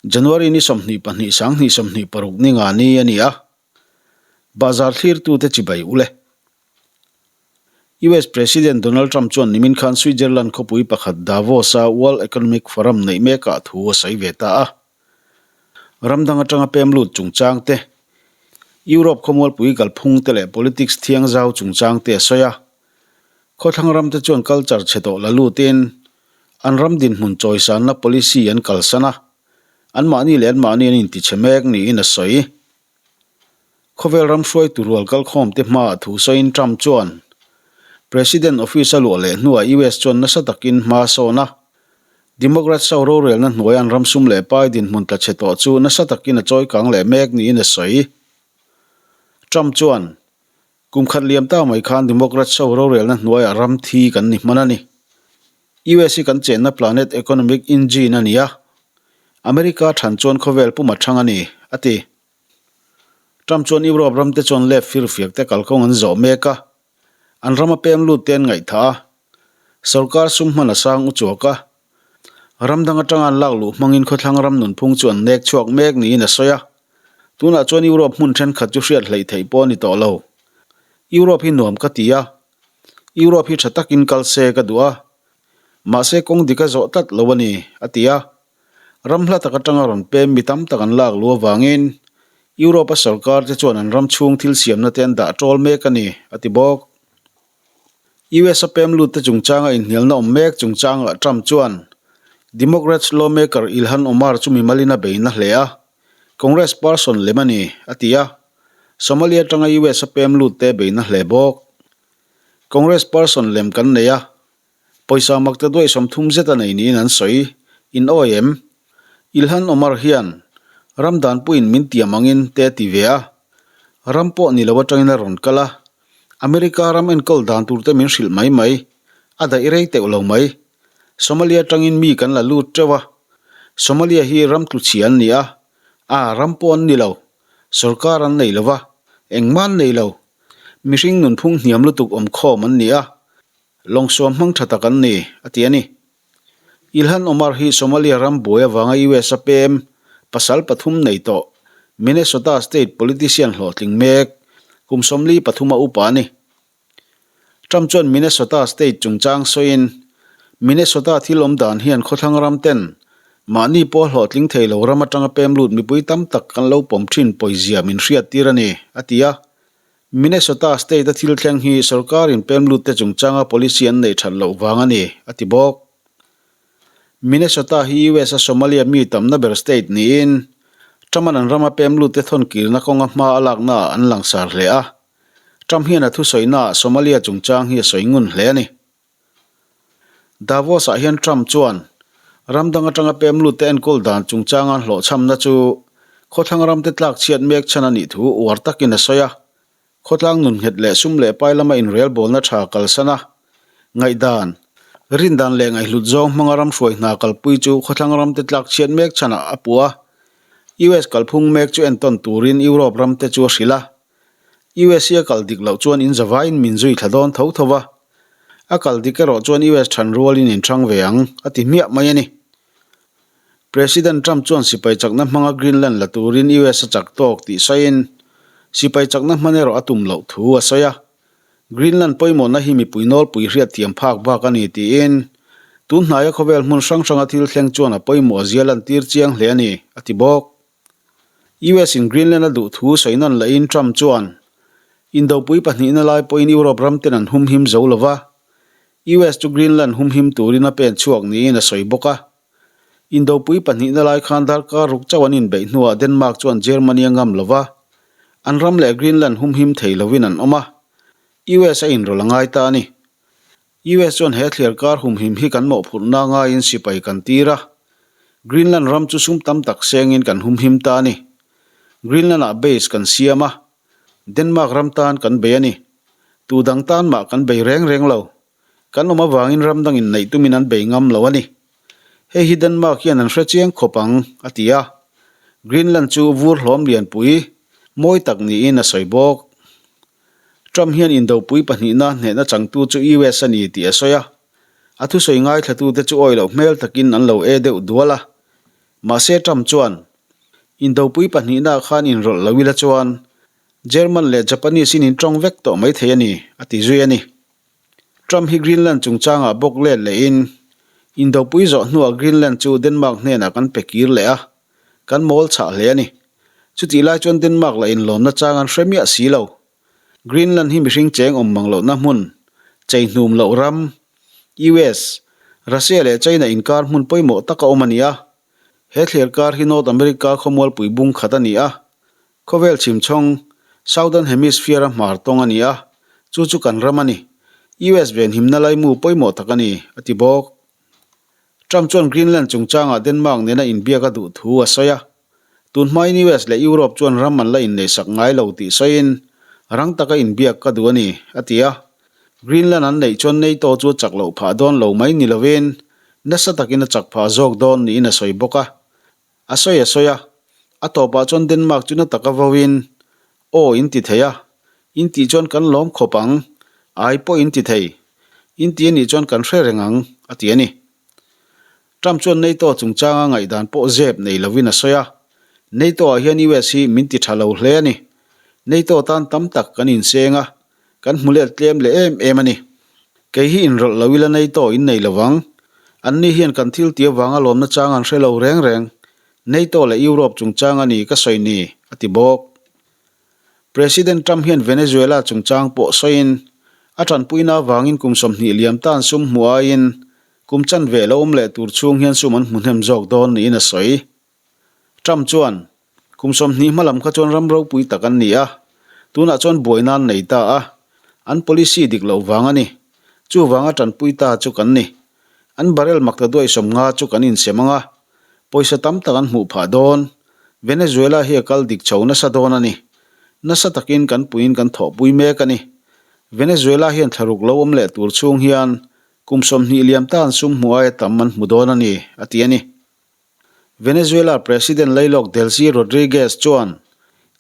January ni 22 sanghnih 26 ni nga ni a ni a. Bahzar thlirtute chibai u le. US President Donald Trump chuan nimin khan Switzerland khawpui pakhat Davos-a World Economic Forum neih mekah thu a sawi ve ta a. Ram dang atanga pem lut chungchang te, Europe khawmualpui kalphung te leh politics thiangzau chungchang te a sawi a. Khawthlang ram te chuan culture chhe tawh la lutin an ram dinhmun chawisanna policy an kalsan a, anmahni leh anmahni an intichhe mek niin a sawi. Khawvel ram hruaitu rual kalkhawmte hmaah thu sawiin Trump chuan, President office a luah leh hnuah US chuan nasa takin hma a sawn a. Democrats ho rorelna hnuaia an ram sum leh pai dinhmun tla chhe tawh chu nasa takin a chawikang leh mek niin a sawi. Trump chuan, Kum khat liam ta mai khan Democrats ho rorelna hnuaiah ram thi kan ni hman a ni. US hi kan chenna planet economic engine a ni a, America than chuan khawvel puma thang a ni, a ti. Trump chuan Europe ram te chuan lep firfiak te kalkawng an zawh mek a, an rama pem lut te an ngaihthah a, sorkar sum hman a sang u chuak a, ram dang atanga an lak luh hmangin khawthlang ram nunphung chu an nek chhuak mek niin a sawi a. Tunah chuan Europe hmun thenkhat chu hriat hleih theih pawh a ni tawh lo. Europe hi nuam ka ti a, Europe hi tha takin kal se ka duh a, mahse kawng dik a zawh tlat lo a ni, a ti a. Ram hla tak atanga rawn pem mi tam tak an lak luh avangin Europe-a sorkar te chuan an ram chhung thil siamna te an dah tawl mek a ni, a ti bawk. US-a pem lut te chungchanga inhnialna awm mek chungchangah Trump chuan Democrats lawmaker Ilhan Omar chu mimalin a beina hle a, Congress person lem a ni, a ti a. Somalia atanga US-a pem lut te beina hle bawk. Congress person lem kan nei a, pawisa makte duai 30 zet a nei niin an sawi. In awi em? Ilhan Omar hian ram danpuiin min tiam angin te a ti ve a, ram pawh ni lo atangin a rawn kal a, America ram enkawl dan tur te min hrilh mai mai, a daih rei teuh lo mai. Somalia atangin mi kan la lut teuh a, Somalia hi ram tluchhia an ni a, a ram pawh an ni lo, sorkar an nei lo va, engmah an nei lo. Mihring nunphung hniam lutuk awm khawm an ni a, lawngsuam hmang tha tak an ni, a ti a ni. Ilhan Omar hi Somalia ram buai avanga US a pem, pasal pathum nei tawh, Minnesota state politician hlawhtling mek, kum 43 a upa a ni. Trump chuan Minnesota state chungchang sawiin, Minnesota thil awm dan hian khawthlang ram ten mahni pawh hlawhtling thei lo ram atanga pem lut mipui tam tak kan lo pawm thin pawizia min hriattir a ni, a ti a. Minnesota state a thil thleng hi sorkarin pem lut te chungchanga policy an neih that loh vang a ni, a ti bawk. Minnesota hi US a Somalia mi tamna ber state niin Trump-a'n an rama pem lut te thawnkirna kawnga hma a laknaah an langsar hle a. Trump hian a thusawi-naah Somalia chungchang hi a sawi ngun hle a ni. Davos-ah hian Trump chuan ram dang atanga pem lutte enkawl dan chungchanga hlawhchhamna chu khawthlang ramte tlak chhiat mek chhan a nih thu uar takin a sawi a. Khawtlang nun nghet leh sum leh pai lama inrelbawlna tha kalsan a, ngaihdan, rindan leh ngaihhlut zawng hmanga ram hruai hna kalpui chu khawthlang ramte tlak chhiat mek chhanah a puh a. US kalphung mek chu entawn turin Europe ramte chu a hrilh a. US hi a kal dik loh chuan in zavaiin min zui thla dawn tho tho va, a kal dik erawh chuan US than rualin in thang ve ang, a ti hmiah mai a ni. President Trump chuan sipai chakna hmanga Greenland la turin US a chak tawk tih sawiin, sipai chakna hman erawh a tum loh thu a sawi a. Greenland pawimawhna hi mipui nawlpui hriatthiam phak bak a ni tiin, tun hnaia khawvel hmun hrang hranga thil thleng chuan a pawimawh zia lantir chiang hle a ni, a ti bawk. US in Greenland a duh thu sawi nawn lahin Trump chuan, Indopui pahnihna lai pawhin Europe ram ten an humhim zo lo va, US chu Greenland humhim turin a pen chhuak niin a sawi bawk a. Indopui pahnihna lai khan darkar ruk chauh an inbeih hnuah Denmark chuan Germany a ngam lo va, an ram leh Greenland humhim thei lovin an awm a, US a inrawlh a ngai ta a ni. US chuan he thliarkar humhim hi kan mawhphurhna ngaiin sipai kan tir a, Greenland ram chu sum tam tak sengin kan humhim ta a ni. Greenland-ah base kan siam a, Denmark ram tan kan bei a ni. Tu dang tan mah kan bei reng reng lo. Kan awm avangin ram dangin neih tumin an bei ngam lo a ni. Hei hi Denmark hian an hre chiang khawp ang, a ti a. Greenland chu vur hlawm lianpui, mawi tak niin a sawi bawk. Trump hian indopui pahnihna hnehna changtu chu US a ni tih a sawi a, a thusawi ngaithlatute chu awi loh hmel takin an lo e deuh dual a. Mahse Trump chuan, Indopui pahnihnaah khan inrawlh lo ila chuan German leh Japanese in intawng vek tawh mai thei a ni, a ti zui a ni. Trump hi Greenland chungchangah bawk let lehin, Indopui zawh hnuah Greenland chu Denmark hnenah kan pe kir leh a, kan mawl chhah hle a ni. Chutih lai chuan Denmark lah inlawmna chang an hre miah si lo. Greenland hi mihring cheng awm mang lohna hmun, chei hnum loh ram, US, Russia leh China inkar hmun pawimawh taka awm a ni a. He thler kar hi North America khawmualpui bung khat a ni a. Khawvel chhimchhawng, Southern Hemisphere-a hmar tawng a ni a, chu chu kan ram a ni. US venhimna laimu pawimawh tak a ni, a ti bawk. Trump chuan Greenland chungchangah Denmark nena inbiak a duh thu a sawi a. Tun hmain US leh Europe chuan ram an la inneihsak ngai lo tih sawiin, rang taka inbiak ka duh a ni, a ti a. Greenland an neih chuan NATO chu a chak loh phah dawn lo mai ni lovin, nasa takin a chak phah zawk dawn niin a sawi bawk a. A sawi a sawi a, a tawpah chuan Denmark chu na taka vauin, Aw in ti thei a, in tih chuan kan lawm khawp ang, ai pawh in ti thei, in ti a nih chuan kan hre reng ang, a ti a ni. Trump chuan NATO chungchanga ngaihdan pawh zep nei lovin a sawi a, NATO-ah hian US hi min ti tha lo hle a ni. NATO tan tam tak kan inseng a, kan hmu let tlem leh em em a ni. Kei hi inrawlh lo ila NATO in nei lovang. Anni hian kan thil tih avanga lawmna chang an hre lo reng reng. NATO leh Europe chungchang a ni ka sawi ni, a ti bawk. President Trump hian Venezuela chungchang pawh sawiin, a tanpuina avangin kum 20 liam tan sum hmu aiin kum chanve lo awm leh tur chhung hian sum an hmu hnem zawk dawn niin a sawi. Trump chuan, Kum 20 hma lam kha chuan ram ropui tak an ni a, tunah chuan buaina an nei ta a, an policy dik loh vang a ni. Chuvanga tanpui ta chu kan ni. An barrel makta duai 50 chu kan insem ang a, pawisa tam tak an hmuh phah dawn. Venezuela hi a kal dik chho nasa dawn a ni. Nasa takin kan puiin kan thawhpui mek a ni. Venezuela hian thlaruk lo awm leh tur chhung hian kum 20 liam tan sum hmuh aia tam an hmu dawn a ni, a ti a ni. Venezuela President Lailawk Delcy Rodriguez chuan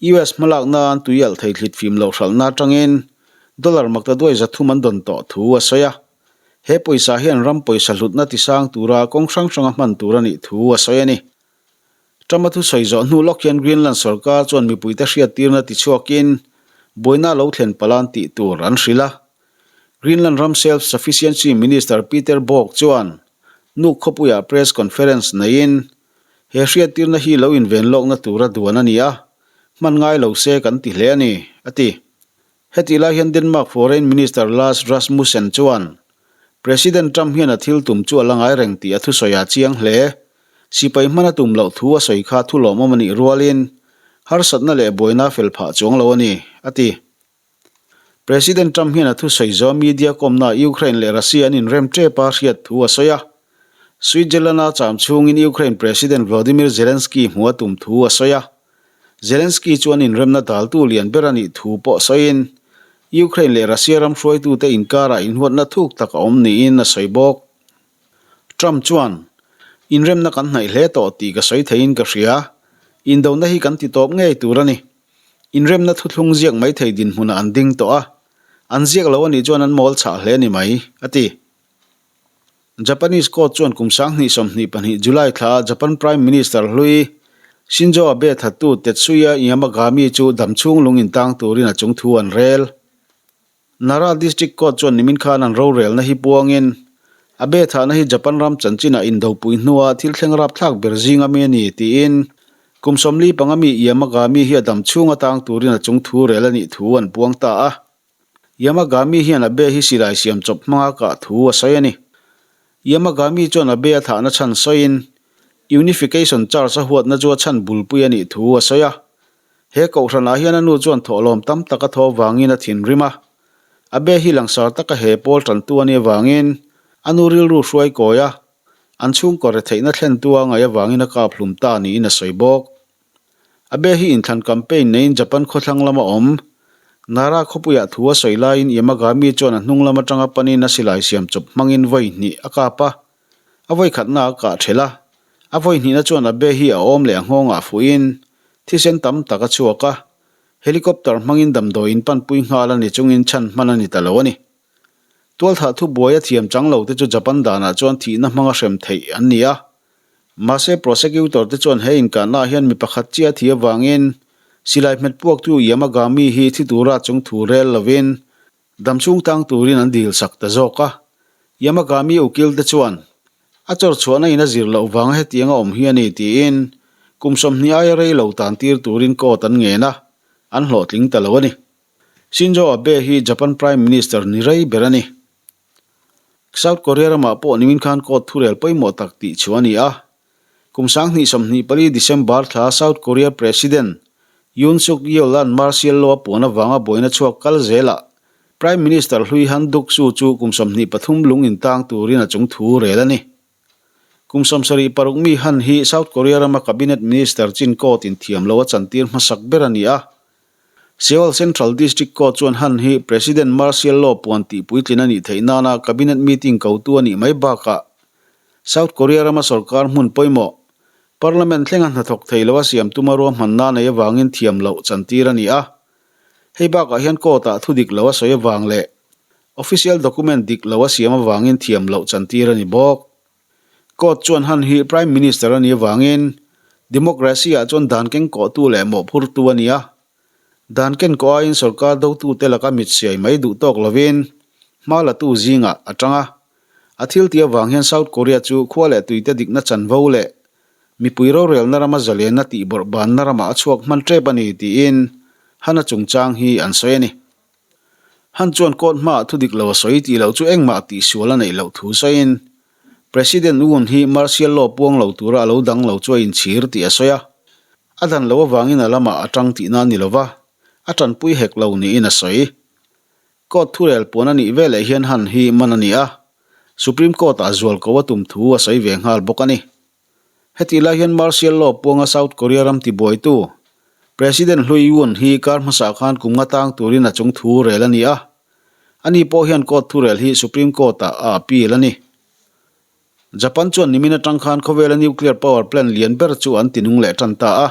US hmalakna an tui alh thei thlit fim loh hralhna atangin dollar makta duai 300 an dawn tawh thu a sawi a. He pawisa hian ram pawisa hlutna tisang tura kawng hrang hranga hman tur a nih thu a sawi a ni. Trump-a thusawi zawh hnu lawk hian Greenland sorkar chuan mipuite hriattirna tichhuakin buaina lo thlen palan tih tur an hrilh a. Greenland ram Self-Sufficiency Minister Peter Borg chuan Nuuk khawpuiah press conference neiin, He hriattirna hi lo inven lawkna tura duan a ni a, hman ngai lo se kan ti hle a ni, a ti. Hetih lai hian Denmark Foreign Minister Lars Rasmussen chuan, President Trump hian a thil tum chu a la ngai reng tih a thusawi a chiang hle. Sipai hman a tum loh thu a sawi kha thu lawmawm a nih rualin harsatna leh buaina fel phah chuang lo a ni, a ti. President Trump hian a thusawi zawh media kawmnaah Ukraine leh Russia an inrem tep a hriat thu a sawi a. Switzerland-a cham chhungin Ukraine President Volodymyr Zelensky hmuh a tum thu a sawi a. Zelensky chu an inremna daltu lian ber a nih thu pawh sawiin, Ukraine leh Russia ram hruaitute inkarah inhuatna thuk tak a awm niin a sawi bawk. Trump chuan, Inremna kan hnaih hle tawh tih ka sawi theiin ka hria. Indona hi kan titawp ngei tur a ni. Inremna thuthlung ziak mai thei dinhmunah an ding tawh a, an ziak lo a nih chuan an mawl chhah hle a ni mai, a ti. Japanese court chuan kum 2022 July thlaah Japan Prime Minister hlui Shinzo Abe thattu Tetsuya Yamagami chu damchhung lung intang turin a chungthu an rel. Nara District Court chuan nimin khan an rorelna hi puangin, Abe thahna hi Japan ram chanchinah indopui hnua thil thleng rapthlak ber zinga mi a ni, tiin kum 45 mi Yamagami hi a dam chhung atang turin a chung thu rel a nih thu an puang ta a. Yamagami hian Abe hi silai siam chawp hmanga kah thu a sawi a ni. Yamagami chuan Abe a thahna chhan sawiin, Unification Church a huatna chu a chhan bulpui a nih thu a sawi a. He kohhranah hian a nu chuan thawhlawm tam tak a thaw avangin a thinrim a. Abe hi langsar taka he pawl tantu a nih avangin a nu rilru hruai kawi a, an chhungkaw retheihna thlentu a ngaih avangin a kap hlum ta niin a sawi bawk. Abe hi inthlan campaign neiin Japan khawthlang lama awm Nara khawpuiah thu a sawi laiin Yamagami chuan a hnung lam atanga panin a silai siam chawp hmangin vawi hnih a kap a. A vawi khatna a kah ṭhelh a, a vawi hnihna chuan Abe hi a awm leh a nghawngah fuhin thisen tam tak a chhuak a, helicopter hmangin damdawi in panpui nghal a ni chungin chhan hman a ni ta lo a ni. Tualthah thubuai a thiam chang lo te chu Japan danah chuan thihna hmanga hrem theih an ni a. Mahse prosecutor te chuan he inkahnaah hian mi pakhat chiah a thi avangin silai hmet puaktu Yamagami hi thi tura chung thu rel lovin damchhung tang turin an dil sak ta zawk a. Yamagami ukil te chuan a chawr chhuahna in a zir loh vanga hetiang a awm hi a ni tiin kum 20 aia rei lo tan tir turin court an ngen a, an hlawhtling ta lo a ni. Shinzo Abe hi Japan Prime Minister ni rei ber a ni. South Korea ramah pawh nimin khan court thurel pawimawh tak tih chhuah a ni a. Kum 2024 December thla South Korea President Yoon Suk Yeol-a'n martial law a puan avanga buaina chhuak kal zelah Prime Minister hlui Han Duck-soo chu kum 23 lung intang turin a chung thu rel a ni. Kum 76 mi Han hi South Korea rama Cabinet Minister chin court in thiam lo a chantir hmasak ber a ni a. Seoul Central District Court chuan Han hi President martial law puan tih puitlin a nih theih nana Cabinet meeting kotu a nih mai bakah South Korea rama sorkar hmun pawimawh Parliament thlenga hnathawk thei lo a siam tuma ruahmanna nei avangin thiam loh chantir a ni a. Hei bakah hian court-ah thu dik lo a sawi avang leh Official document dik lo a siam avangin thiam loh chantir a ni bawk. Court chuan Han hi Prime Minister a nih avangin Democracy ah chuan dan kengkawhtu leh mawhphurtu a ni a. Dan kenkawh aiin sorkar dotute laka mit siai mai duh tawk lovin hma latu zingah a tang a. A thil tih avang hian South Korea chu khua leh tuite dikna chanvo leh mipui rorelna rama zalenna tih bawrh banna ramah a chhuak hman tep a ni tiin Han-a chungchang hi an sawi a ni. Han chuan court hmaah thu dik lo a sawi tih loh chu engmah tihsual a neih loh thu sawiin President Yoon hi martial law puang lo tura a lo dang lo chu a inchhir tih a sawi a. A dan lo avangin a lamah a tang tihna a ni lova, a tanpui hek lo niin a sawi. Court thurel puan a nih veleh hian Han hi man a ni a, Supreme Court-ah zualko a tum thu a sawi ve nghal bawk a ni. Hetih lai hian martial law puanga South Korea ram tibuaitu President Hlui Yoon hi kar hmasa khan kum nga tang turin a chung thu rel a ni a. Ani pawh hian court thurel hi Supreme Court-ah a appeal a ni. Japan chuan nimin atang khan khawvela nuclear power plant lian ber chu an tinung leh tan ta a.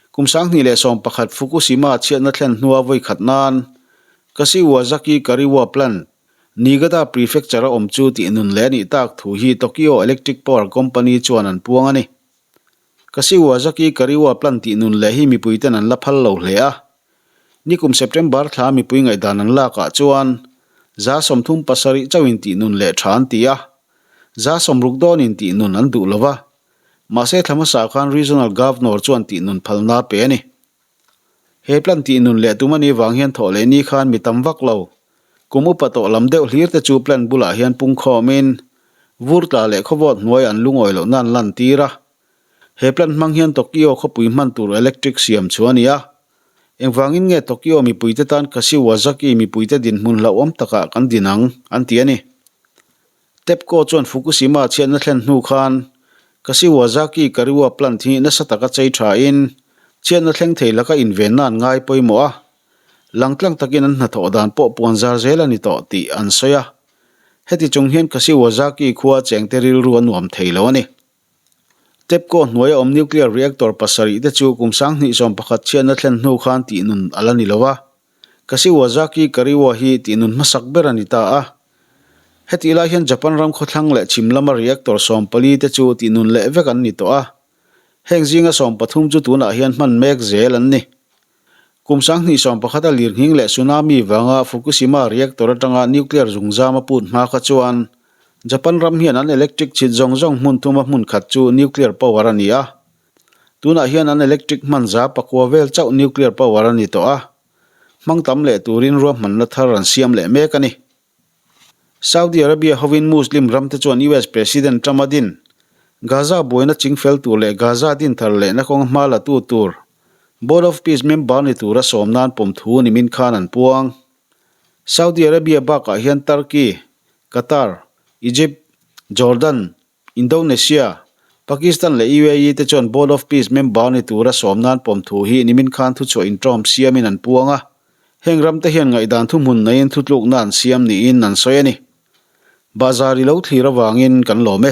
Kum 2011 Fukushima chhiatna thlen hnua vawi khat nan Kashiwazaki Kariwa plant, Niigata Prefecture-a awm chu tih nun leh a nih tak thu hi Tokyo Electric Power Company chuan an puang a ni. Kashiwazaki Kariwa plant tih nun leh hi mipuiten an la phal lo hle a. Nikum September thla mipui ngaihdan an lakah chuan 37 chauhin tih nun leh tha an ti a, 60 dawnin tih nun an duh lo va. Mahse thla hmasa khan Regional Governor chuan tih nun phalna a pe a ni. He plan tih nun leh tum a nih vang hian thawh leh ni khan mi tam vak lo. Kum upa tawh lam deuh hlir te chu plan bulah hian pung khawmin vur tla leh khawvawt hnuai an lungawi loh nan lan tir a. He plan hmang hian Tokyo khawpui hman tur electric siam chu a ni a. Engvangin nge Tokyo mipuite tan Kashiwazaki mipuite dinhmun hlauhawm takah kan din ang an ti a ni. TEPCO chuan Fukushima chhiatna thlen hnu khan Kashiwazaki Kariwa plant hi nasa taka chei thain chhiatna thleng thei laka invenna an ngai pawimawh a, langtlang takin an hnathawh dan pawh puan zar zel a ni tawh tih an sawi a. Heti chung hian Kashiwazaki khua chengte rilru a nuam thei lo a ni. TEPCO hnuaia awm nuclear reactor pasarih te chu kum 2011 chhiatna thlen hnu khan tihnun a la ni lo a. Kashiwazaki Kariwa hi tihnun hmasak ber a ni ta a. Hetih lai hian Japan ram khawthlang leh chhim lama reactor 14 te chu tihnun leh vek an ni tawh a. Heng zinga 13 chu tunah hian hman mek zel an ni. Kum 2011 a lirnghing leh tsunami vanga Fukushima reactor atanga nuclear zungzam a put hma kha chuan Japan ram hian an electric chhit zawng zawng hmun thuma hmun khat chu nuclear power a ni a. Tunah hian an electric hman za pakua vel chauh nuclear power a ni tawh a, hmang tam leh turin ruahmanna thar an siam leh mek a ni. Saudi Arabia hovin Muslim ramte chuan US President Trump a din Gaza buaina chingfel tur leh Gaza din thar lehna kawnga hma la tu tur Board of Peace member ni tura sawm nan pawm thu nimin khan an puang. Saudi Arabia bakah hian Turkey, Qatar, Egypt, Jordan, Indonesia, Pakistan leh UAE te chuan Board of Peace member ni tura sawm nan pawm thu hi nimin khan thuchhuah inṭawm siamin an puang a. Heng ramte hian ngaihdan thuhmun neiin thutlukna an siam niin an sawi a ni. Bahzar i lo thlir avangin kan lawm e.